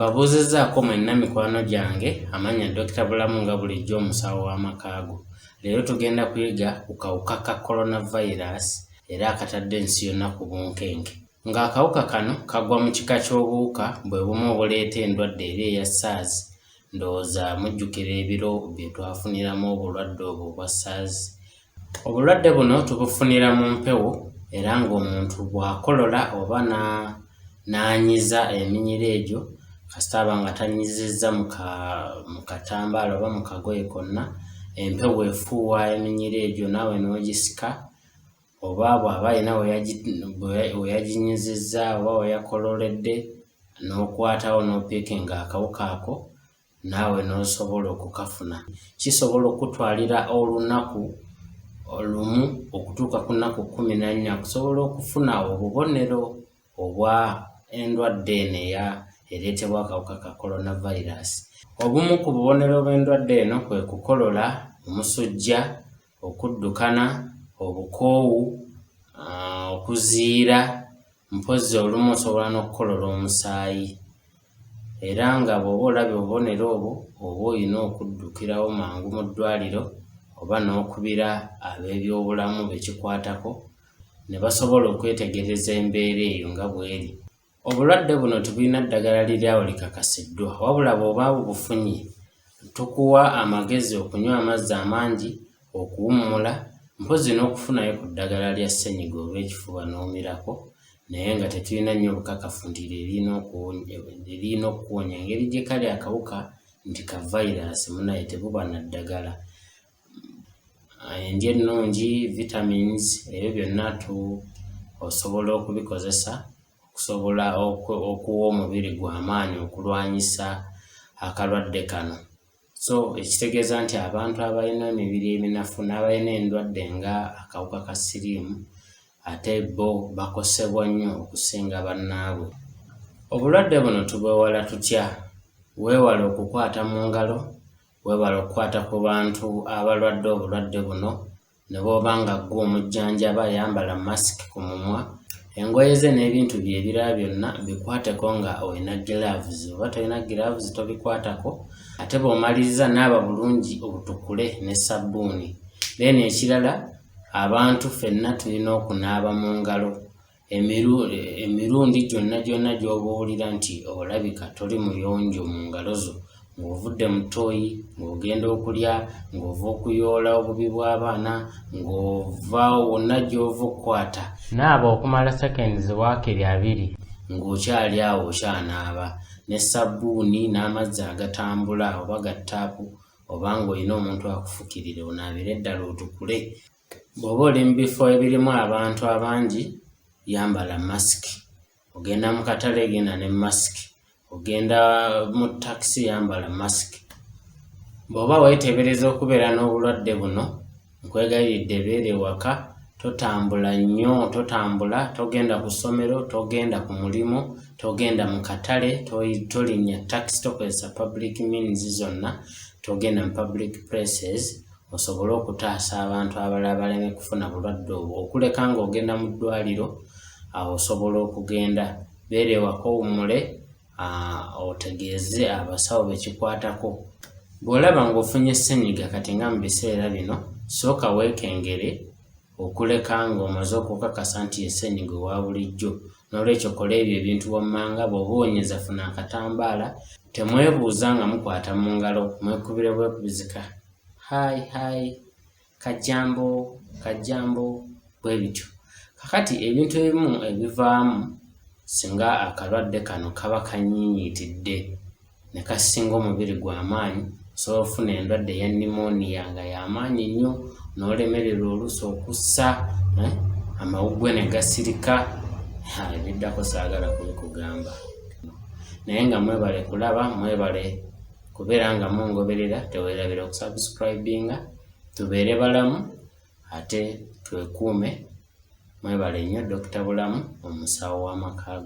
Mbabuuzizzaako mwenna mikwano gyange, amannya Dokita Bulamu nga bulijjo omusawo w'amaka go. Leero tugenda kuyiga ku kawuka ka coronavirus era akatadde ensi yonna ku bunkenke. Ng'akawuka kano kagwa mu kika ky'obuwuka bwe bumu obuleeta endwadde eri eya SARS. Ndowooza mujjukira ebiro bye twafuniramu obulwadde obwo obwa SARS. Obulwadde buno tubufunira mu mpewo era ng'omuntu bw'akolola oba n'anyiza eminyira egyo, kasita aba nga tanyizizza mu katambaala oba mu kagoye konna, empewo efuuwa eminyira egyo naawe n'ogisika, oba bw'aba alina we yaginyizizza oba we yakololedde n'okwatawo n'opiikinga akawuka ako naawe n'osobola okukafuna. Kisobola okukutwalira olunaku lumu okutuuka ku nnaku 14 okusobola okufuna obubonero obwa endwadde eno eya ereetebwa akawuka ka coronavirus. Obumu ku bubonero bw'endwadde eno kwe kukolola, omusujja, okuddukana, obukoowu, okuziira, mpozzi olumu osobola n'okukolola omusaayi. Era nga bw'oba olabye obubonero obwo, oba olina okuddukirawo mangu mu ddwaliro oba n'okubira ab'ebyobulamu be kikwatako ne basobola okwetegereza embeera eyo nga bw'eri. Obulwadde buno tebulina ddagala liri awo likakasiddwa, wabula bw'oba obufunye tukuwa amagezi okunywa amazzi amangi, okuwummula, mpozzi n'okufunayo ku ddagala lya ssennyiga olw'ekifuba n'omirako, naye nga tetulina nnyo bukakafu nti lye lirina okukuwonya engeri gye kali akawuka nti ka vayiraasi munnaye tebuba na ddagala. Endya ennungi, vitamins, ebyo byonna tu osobola okubikozesa okusobola okuwa omubiri gwo amaanyi okulwanyisa akalwadde kano. So ekitegeeza nti abantu abalina emibiri eminafu n'abalina endwadde nga akawuka ka siriimu ate bo bakosebwa nnyo okusinga bannaabwe. Obulwadde buno tubwewala tutya? Weewale okukwata mu ngalo, weebale okukwata ku bantu abalwadde obulwadde buno, ne bw'oba nga ggwe omujjanjaba yambala masiki ku mumwa, engoye ze n'ebintu bye ebirala byonna bikwateko nga olina giraavuzi, bw'oba tolina giraavuzi tobikwatako, ate bw'omaliriza naaba bulungi otukule ne ssabbuuni. Then ekirala abantu ffenna tulina okunaaba mu ngalo emirundi gyonna gyonna gy'oba owulira nti olabika toli muyonjo mu ngalo zo, ng'ovudde mu ttooyi, ng'ogenda okulya, ng'ova okuyoola obubi bw'abaana, ng'ova wonna gy'ova okukwata. Naaba okumala seconds waakiri 20 ng'okyali awo okyanaaba ne ssabbuuni n'amazzi agatambula oba ga ttaapu oba ng'olina omuntu akufukirira onaabire ddala otukule. Bw'oba oli mu bifo ebirimu abantu abangi yambala masiki, ogenda mu katale genda ne masiki, ogenda mu takisi yambala masiki. Bw'oba weeteebereza okubeera n'obulwadde buno, nkwegayiridde beera ewaka, totambula nnyo, totambula, togenda ku ssomero, togenda ku mulimu, togenda mu katale, tolinnya takisi, tokozesa public means zonna, togenda mu public places osobole okutaasa abantu abalala baleme kufuna bulwadde obwo. Okuleka ng'ogenda mu ddwaliro awo osobola okugenda. Beera ewaka owummule otegeeze abasawo be kikwatako. Bw'olaba ng'ofunye ssennyiga kati nga mu biseera bino, sooka weekengere okuleka ng'omaze okukakasa nti ye ssennyiga owa bulijjo. Noolwekyo kola ebyo ebintu wammanga, bw'oba owonyeza funa akatambaala, temwebuuza nga mukwata mu ngalo, mwekubire bwekubizi ka hi hi, kajjambo kajjambo bwe bityo. Kaakati ebintu ebimu ebivaamu singa akalwadde kano kaba kanyiinyiitidde ne kasinga omubiri gwo amaanyi, osobola okufuna endwadde eya pneumonia nga y'amaanyi nnyo n'olemererwa oluusi okussa, amawuggwe ne gasirika, ebiddako saagala kubikugamba. Naye nga mwebale kulaba, mwebale kubeera nga mungoberera, teweerabira okusubscribinga, tubeere balamu ate twekuume. Mwebale nnyo Dokita Bulamu omusawo w'amaka.